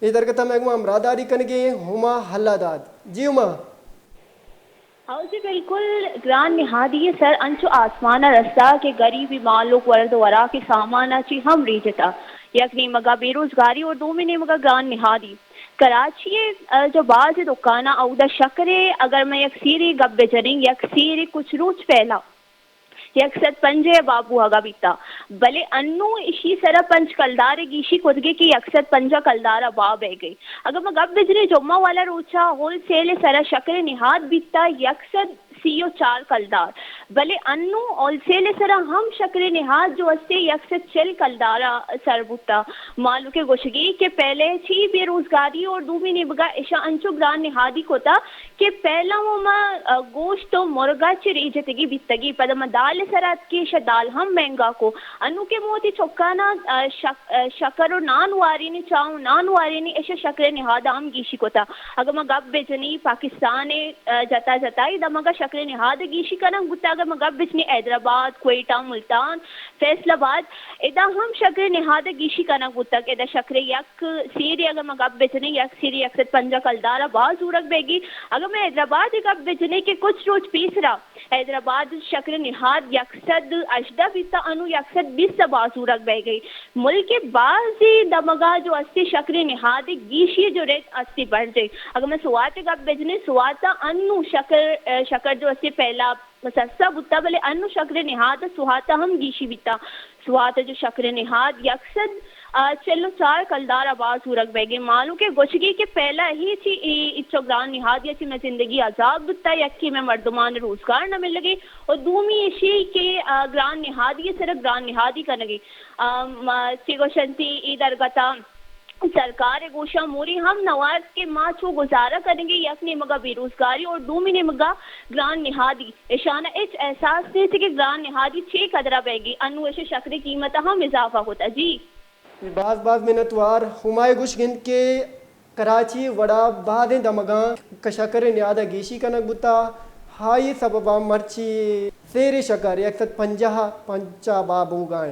اے درگت ءَ مئے گوما ہمراہداری کنگے ہما اللہ داد۔ جی ہما۔ ہاؤ جی، بالکل۔ گران نہادی سر انچو آسمان ءَ رستا کہ غریبی مالوک ورد و وراک سامان ءَ چی ہم ریجتا۔ یک نیمگا بے روزگاری اور دومی نیمگا گران نہادی۔ کراچی ءَ جو باز دکان ءَ اودا شکرے، اگر من یک سیرے گپ بجنیں، یک سیرے کچھ روچ پہلا یک سد پنجاہ ءَ باب بوہگا بیتا، بلے انوں اشی سرا پنچ کلدار گیشی کتگے کہ یک سد پنجاہ کلدار ءَ باب بہ گئی۔ اگر ما گپ بجنیں جمعہ والا روچا ہول سیل سرا شکر نہاد بیتا یک سد سی و چار کلدار، بلے انوں ہول سیل سرا ہم شکر نہاد جو استے یک سد چل کلدار ءَ سر بوتا۔ مالوک گوشگی کہ پہلے چی بے روزگاری اور دومی نیمگا اشا انچو گران نہادی کتا کہ پہلا و ما، ا، گوشت و مرگا چہ ریجتگی بیتگی، پدا ما دال سر اتکی، اشا دال ہم مہنگا کو۔ انو کہ موتی چکانا، ا، شک-، ا، شکر و نان وارینی، چاہ و نان وارینی، اشا شکر نہاد ہم گیشی کتا۔ اگر ما گپ بجنی پاکستان، ا، جتا جتا ای دمگا شکر نہاد گیشی کنگ بوتا، اگر ما گپ بجنی حیدرآباد، کوئٹہ، ملتان، فیصل آباد، ادا ہم شکر نہاد گیشی کنگ بوتگ۔ ادا شکر یک سیرے اگر ما گپ بجنیں، یک سیرے یک سد پنجاہ کلدار ءَ باز زورگ بیگی۔ اگر ما حیدرآباد ءِ گپ بجنیں کہ کچھ روچ پیسرا حیدرآباد شکر نہاد یک سد ہژدہ بیتا، انو یک سد بیست ءَ باز زورگ بیگی۔ ملک ءِ بازی دمگا جو استی شکر نہاد گیشی جو ریٹ استی برجے۔ اگر ما سوات ءِ گپ بجنیں، سوات ءَ انو شکر، شکر جو استی پہلا سستا بوتا، بلے انو شکر نہاد سوات ءَ ہم گیشی بیتا۔ سوات ءَ جو شکر نہاد یک سد، آ، چل و چار کلدار ءَ باز زورگ بیگیں۔ مالوک گوشگی کہ پہلا ہی چی ای-، اچو گران نہاد یا چی مئے زندگی عذاب بوتا، یکی مئے مردمان روزگار نہ ملگی و دومی اشی کہ، آ، گران نہادی سر گران نہادی کنگی۔ آ، ما چی گوشنتی ای درگتا سرکار ءِ گوشاں موری ہم نوارت کہ ما چو گزارہ کنگی، یک نیمگا بے روزگاری اور دومی نیمگا گران نہادی۔ اشانا ہچ احساس نیست کہ گران نہادی چے قدرا بیگی، انو اش شکر قیمت ہم اضافہ کتا۔ جی۔ باز باز منتوار۔ ہمائے گوشگ انت کہ کراچی وڑا بازیں دمگاں کہ شکر نہادا گیشی کنگ بوتا، ہائی سببا مرچی سیر شکر یک سد پنجاہ پنچا با بوگا انت۔